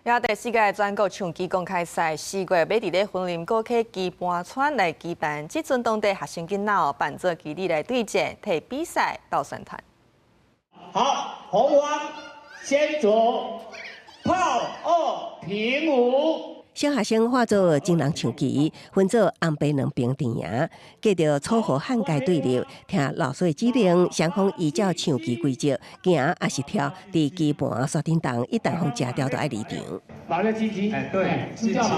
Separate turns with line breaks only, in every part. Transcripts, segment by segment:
也第四屆全國象棋公開賽4月欲佇咧雲林古溪棋盤村來舉辦，這陣當地學生囡仔哦，扮做棋子來對戰，提比賽鬥宣傳。
好，紅方先走炮二平五。
小學生化做真人象棋，分做紅白兩邊陣營，隔著楚河漢界對立，聽老師的指令，雙方依照象棋規則行抑是跳，佇棋盤煞頂動，一旦予食著就愛離場。
馬上雞雞，
哎，對，
吃掉馬。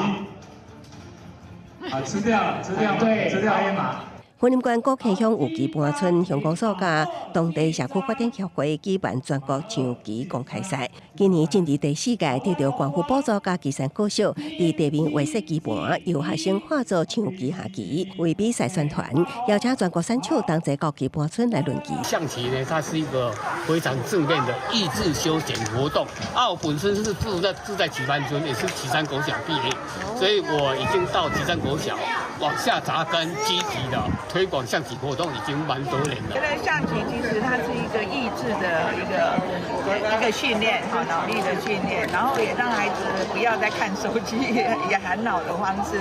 啊，吃掉，吃掉，
對，
吃掉黑馬。
雲林縣古溪鄉有棋盤村鄉公所佮當地社區發展協會舉辦全國象棋公開賽，今年進入第四屆，得著縣府補助佮旗山國小，佇地面畫設棋盤，由學生化做象棋下棋，為比賽宣傳，邀請全國選手同齊到棋盤村來論棋。
象棋呢，它是一個非常正面的益智休閒活動。啊，我本身是住在旗山村，也是旗山國小畢業，所以我已經到旗山國小往下扎根，積極的推廣象棋活動已經蠻多年了。
覺得象棋其實它是一個益智的一個訓練，哈，腦力的訓練，然後也讓孩子不要再看手機，也含腦的方式，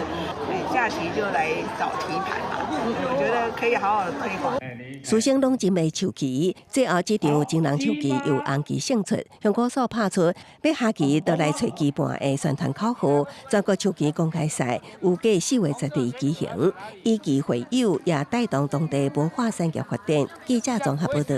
下棋就來找棋盤嘛，我覺得可以好好的推廣。
師生攏真會象棋，最後這場真人象棋由紅棋勝出。鄉公所拍出欲下棋就來揣棋盤的宣傳口號。全國象棋公開賽預計4月12舉行，以棋會友也帶動當地文化產業發展。記者綜合報道。